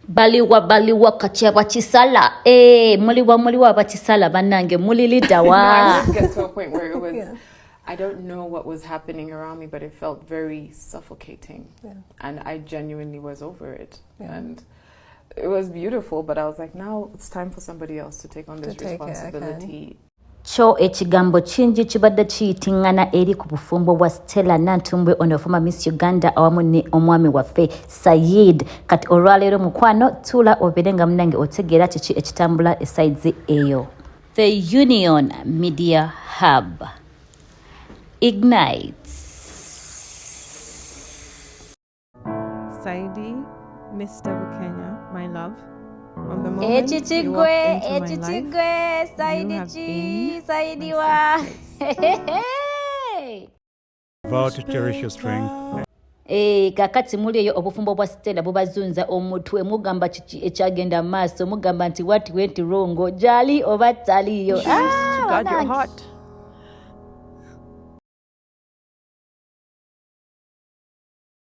Baliwa baliwa kati abakisala eh, muliwa muliwa abakisala bannange muli leader No, I wa did get to a point where it was, I don't know what was happening around me, but it felt very suffocating. And I genuinely was over it. And it was beautiful, but I was like, now it's time for somebody else to take on this To take it, okay. responsibility. Kyo ekigambo kingi kibadde kiyitingana eri ku bufumbo bwa Stella Nantumbwe ono former Miss Uganda awamu ne omwami waffe Sayid. Kati olwaleero mukwano tuula obeere nga munange otegeera kiki ekitambula esaizi eyo. The Union Media Hub ignites. Saidi, Mr. Bukenya, my love, from the moment you Ekikigwe, walked into my life, ekikigwe, you Saidi have ki, been Saidi my wa. safe place. Vow to cherish your strength. Eh, kakati muli eyo obufumbo bwa Stella bubazunza omutwe, mugamba kiki ekyagenda mu maaso, mugamba nti what went wrong, gyali oba taliiyo. Choose to guard your Banange. heart.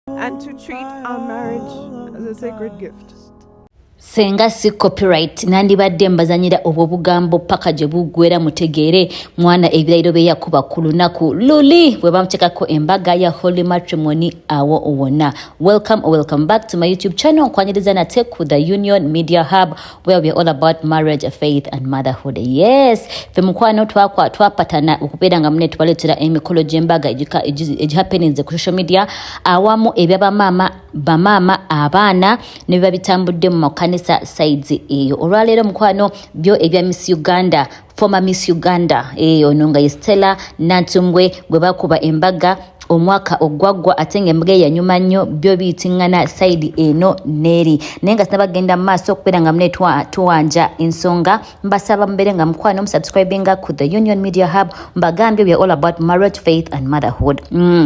And to treat our marriage as a sacred gift. Senga si copyright nandibadde mbazanyira obwo bugambo paka gye buggwera, mutegeere mwana ebirayiro bye yakuba ku lunaku luli bwe bamuteekako embaga ya holy matrimony awo wonna. Welcome or welcome back to my YouTube channel, nkwaniriza nate ku The Union Media Hub where we are all about marriage, faith and motherhood. Yes, ffe mukwano twapatana okubeera nga mune tubaleetera emikolo gy'embaga egihappeninze ku social media awamu ebyabamaama bamaama abaana ne biba bitambudde mu makanisa sides eyo. Olwaleero mukwano byo ebya Miss Uganda, former Miss Uganda, ono nga ye Stella Nantumbwe gwe bakuba embaga omwaka ogwaggwa ate ng'embaga ye yanyuma nnyo, byo biyitiŋŋana side eno n'eri. Naye nga sinabagenda mu maaso okubeera nga mune tuwanja ensonga, mbasaba mubeere nga mukwano musubscribinga ku The Union Media Hub. Mbagambye we are all about marriage, faith and motherhood.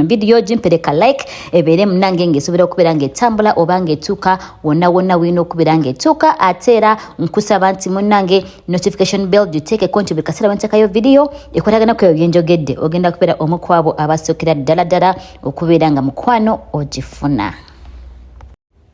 Video gimpereka like ebeere munange ng'esobola okubeera ng'etambula oba ng'etuuka wonna wonna wulina okubeera ng'etuuka. Ate era nkusaba nti munnange notification bell giteekeko nti buli kaseera bwe nteekayo video ekwatagana ku ebyo bye njogedde, ogenda kubeera omu ku abo abasookera ddala ddala okubeera nga mukwano ogifuna.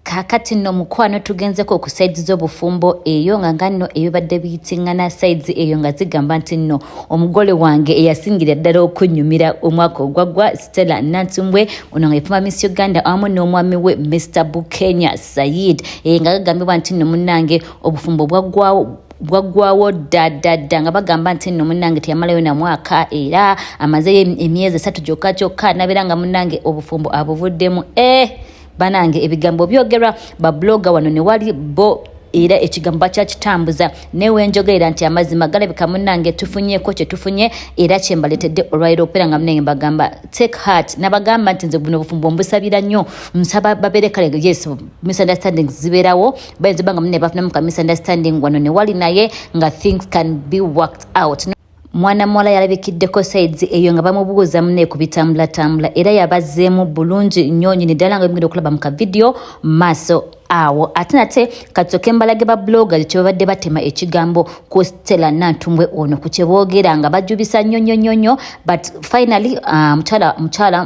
Kaakati nno mukwano tugenzeko ku sides z'obufumbo eyo nga nno ebibadde biyitiŋŋana sides eyo nga zigamba nti nno omugole wange eyasingira ddala okunnyumira omwaka ogwaggwa Stella Nantumbwe ono nga yefuma Miss Uganda awamu n'omwami we Mr. Bukenya Sayid, nga gagambibwa nti nno munnange obufumbo bwaggwawo dda dda dda, nga bagamba nti nno munnange teyamalayo na mwaka era amazeyo emyezi 3 gyokka kyokka nabeera nga munnange obufumbo abuvuddemu. Banange ebigambo byogerwa ba blogger wano ne wali bo era ekigambo bakyakitambuza, newe njogerera nti amazima galabika munnange tufunyeeko kye tufunye era kye mbaleetedde olwaliro okubeera nga munnange mbagamba take heart. Nabagamba nti nze buno obufumbo mbusabira nnyo, nsaba babeere kale, yes, misunderstandings zibeerawo, bayinza oba nga munne bafunamu ka misunderstanding wano ne wali, naye nga things can be worked out. Mwana muwala yalabikiddeko sides eyo nga bamubuuza munne ku bitambulatambula era yabazzeemu bulungi nnyo nnyini ddala nga bimugenda okulaba mu ka video maaso awo. Ate nate katusooke mbalage ba bloggers kye babadde batema ekigambo ku Stella Nantumbwe ono ku kye boogera nga bajubisa nnyo nnyo nnyo nnyo, but finally,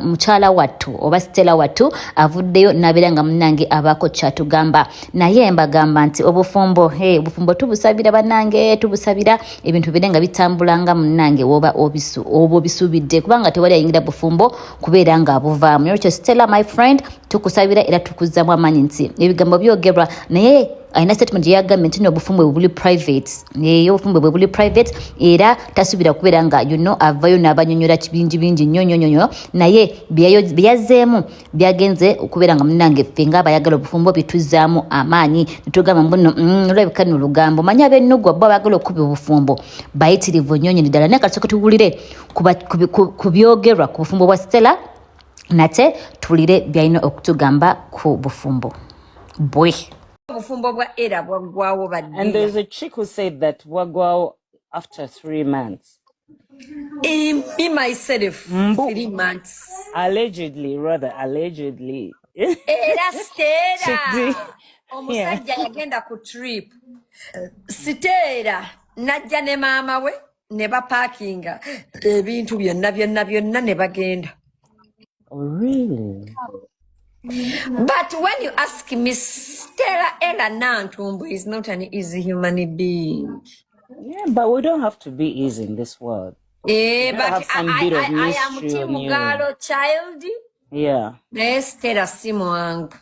mukyala wattu oba Stella wattu avuddeyo n'abeera nga munnange abaako kyatugamba. Naye mbagamba nti obufumbo, hey, obufumbo tubusabira bannange, tubusabira ebintu bire nga bitambula nga munnange woba oba obisuubidde, kubanga tewali ayingira bufumbo kubeera ng'abuvaamu. Nolwekyo Stella my friend, tukusabira era tukuzzamu amaanyi nti ebigambo byogerwa, naye alina statement gye yagambye nti obufumbo bwe buli private, obufumbo bwe buli private era tasuubira kubeera nga avayo n'abanyonyola bingi bingi nnyo nnyo nnyo, naye bye yazzeemu byagenze okubeera nga munnange ffe ng'abayagala obufumbo bituzzaamu amaanyi ne tugamba mbu nno, olabika nno olugambo manyi ab'ennugwa bo abaagala okukuba obufumbo bayitirivu nnyo nnyini ddala. Naye katusooke tuwulire ku byogerwa ku bufumbo bwa Stella, nate tuwulire by'alina okutugamba ku bufumbo bwe. Obufumbo bwa era bwaggwawo And baddiya. there's a chick who said that bwaggwawo after 3 months. Me myself, Mbu. 3 months. Allegedly, rather, allegedly. Era Stella, Chick D. Yeah. omusajja yagenda ku trip. Stella n'ajja ne maama we ne bapaakinga ebintu byonna byonna byonna ne bagenda. Oh, really? But when you ask me, Stella Ella Nantumbwe is not an easy human being. Yeah, but we don't have to be easy in this world. Eh, You gotta but have some bit of I am mystery team on you. girl child. Yeah. Naye Stella si mwangu.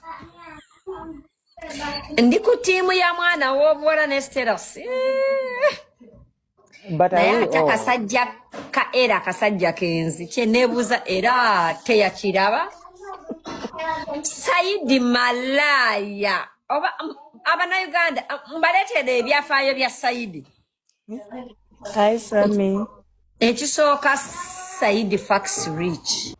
Ndi ku ttiimu ya mwana w'obuwala ne Stella si. But Naye are we ate all? akasajja ka era akasajja kenzi kye neebuuza era teyakiraba. Saidi malaaya oba Abannayuganda mbaleetera ebyafaayo bya Saidi. Hi, Sammy. Ekisooka Saidi fucks rich.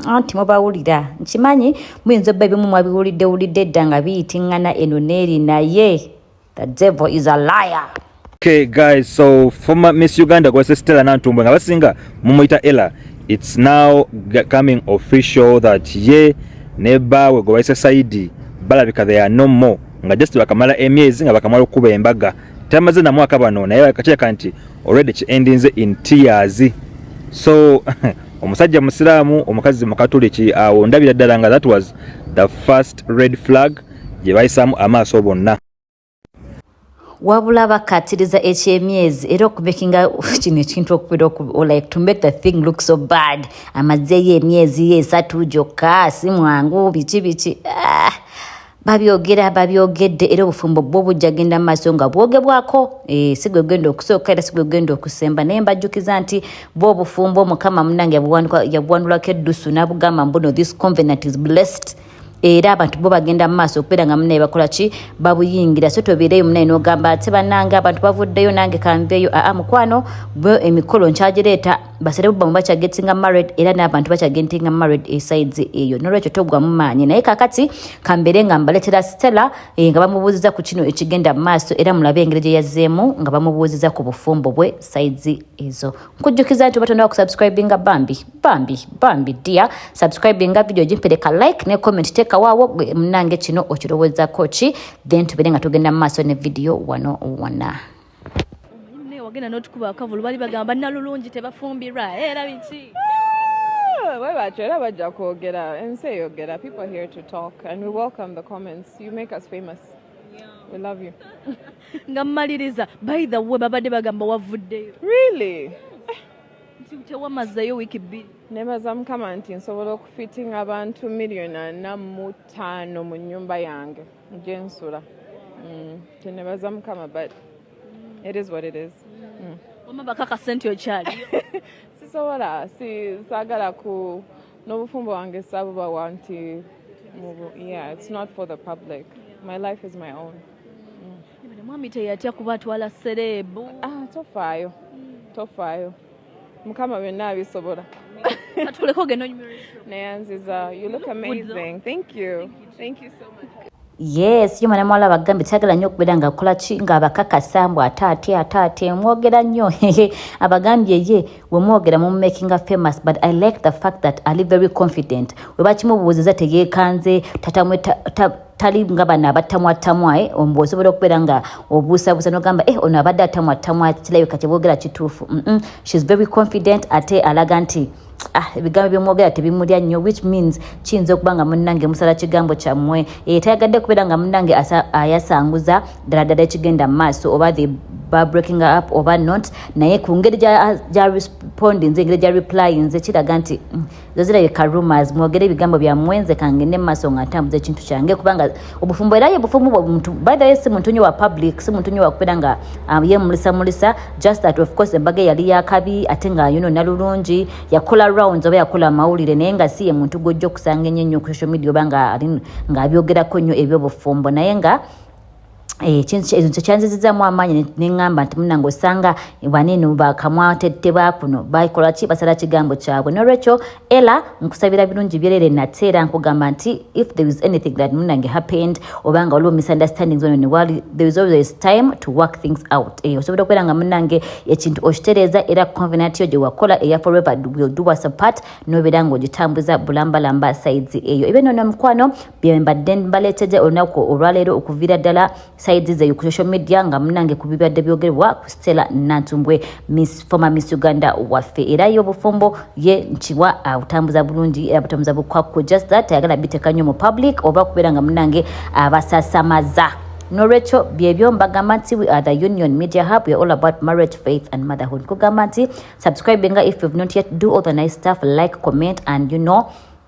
Anti mubawulira, nkimanyi muyinza obba ebimu mwabiwulidde wulidde dda nga biyitiŋŋana eno n'eri, naye the devil is a liar. Okay guys, so former Miss Uganda gwase Stella Nantumbwe nga basinga mumuyita Ella, it's now coming official that ye ne bbaawe gwe bayise Saidi balabika they are no more, nga just bakamala emyezi nga bakamala okukuba embaga, tamaze na mwaka bano, naye bakakireka nti already ki endinze in tears. So omusajja musiraamu, omukazi mukatuliki, awo ndabira ddala nga that was the first red flag gye bayisaamu amaaso bonna. Wabula bakatiriza ekyemyezi era okumakinga kino ekintu okubeera like to make the thing look so bad, amazeeyo emyezi ye 3 gyokka, si mwangu, biki biki. Ah, babyogera babyogedde, era obufumbo bwo bujja genda mu maaso nga bwogebwako. Si gwe genda okusooka era si gwe genda okusemba, naye mbajjukiza nti bwo obufumbo Mukama munnange yabuwandulako eddusu n'abugamba mbu no, this covenant is blessed, era abantu bo bagenda mu maaso okubeera nga munnaye bakola ki, babuyingira. So tobeereyo munnaye n'ogamba ate bannange abantu bavuddeyo nange kanveeyo. Aa mukwano, bo emikolo nkyagireeta, baserebu bamu bakyagetinga married, era n'abantu bakyagetinga married esides eyo, nolwekyo togwa mu maanyi. Naye kakati kambeere nga mbaleetera Stella nga bamubuuziza ku kino ekigenda mu maaso, era mulabe engeri gye yazzeemu nga bamubuuziza ku bufumbo bwe sides ezo. Nkujjukiza nti oba tonaba kusubscribinga, bambi bambi bambi dear, subscribinga, video gimpereka like ne comment, teekawaawo gwe munnange kino okirowoozaako ki, then tubeere nga tugenda mu maaso ne video wano wonna. Naye wagenda n'otukuba akavulu, bali bagamba nalulungi tebafumbirwa era biki. Bwe batyo era bajja kwogera, ensi eyogera. People are here to talk and we welcome the comments. You make us famous. We love you. Nga mmaliriza, by the way, babadde bagamba wavuddeyo. Really? Nti tewamazeeyo wiiki 2. Nebaza Mukama nti nsobola okufitinga abantu 45 million mu nnyumba yange gye nsula. Kyenebaza Mukama, but it is what it is. Wama bakakase nti okyaliyo. Sisobola, si saagala ku n'obufumbo wange sabubawa nti yeah, it's not for the public. My life is my own. Mwami teyatya kuba atwala celeb? Ah, tofaayo, tofaayo, Mukama byonna abisobola. Katuleke ogenda onyumirwa. Neyanziza, you look amazing. Thank you, thank you so much. Yes, ye mwana muwala bagambe kyagala nnyo okubeera nga akola ki, ng'abakakasa mbu ate ate ate ate mwogera nnyo. Abagambye ye we mwogera mu making famous, but I like the fact that ali very confident. We bakimubuuziza teyeekanze, tatamwe tali nga bano abatamwatamwa. Ombu osobola okubeera nga obuusabuusa n'ogamba ono abadde atamwatamwa, kirabika kyeboogera kituufu. She's very confident, ate alaga nti ebigambo byemwogera tebimulya nnyo, which means kiyinza okuba nga munnange musala kigambo kyammwe. Tayagadde kubeera nga munnange ayasanguza ddala ddala ekigenda mu maaso, oba they ba breaking up oba not, naye ku ngeri gya respondinze, engeri gya replyinze, kiraga nti zo zirabika rumors. Mwogere ebigambo byammwe, nze kangende mu maaso nga ntambuza ekintu kyange, kubanga obufumbo era ye bufumbo bwa muntu. By the way, si muntu nnyo wa public, si muntu nnyo wa kubeera nga ye mulisa, just that of course embaga yali yakabi ate nga yonoona lulungi, yakola rounds oba yakola amawulire, naye nga si ye muntu gw'ojja okusanga ennyo ennyo ku social media oba nga ng'abyogerako nnyo ebyobufumbo. Naye nga ekintu kyanzizizaamu amaanyi neŋŋamba nti munange osanga banene bakamwatette bakuno bakola ki, basala kigambo kyabwe. Nolwekyo era nkusabira birungi byerere, nate era nkugamba nti if there is anything that munange happened oba nga waliwo misunderstandings ono newali, there is always time to work things out. Osobola okubeera nga munange ekintu okitereeza, era covenant yo gye wakola eya forever will do us apart, nobeera ng'ogitambuza bulambalamba sides eyo. Ebyo nno mukwano bye mbadde mbaleetedde olunaku olwaleero okuviira ddala. sides zeyo ku social media nga munange ku bibadde byogerebwa ku Stella Nantumbwe, Miss former Miss Uganda waffe. Era ye obufumbo ye nkiwa abutambuza bulungi era butambuza bukwakku, just that ayagala biteka nnyo mu public oba kubeera nga munange abasasamaza. Nolwekyo byebyo mbagamba nti we are the Union Media Hub. We are all about marriage, faith and motherhood. Nkugamba nti subscribinga if you've not yet, do all the nice stuff, like, comment and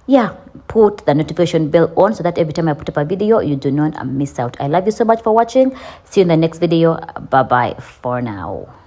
yeah, put the notification bell on so that every time I put up a video, you do not miss out. I love you so much for watching. See you in the next video. Bye bye for now.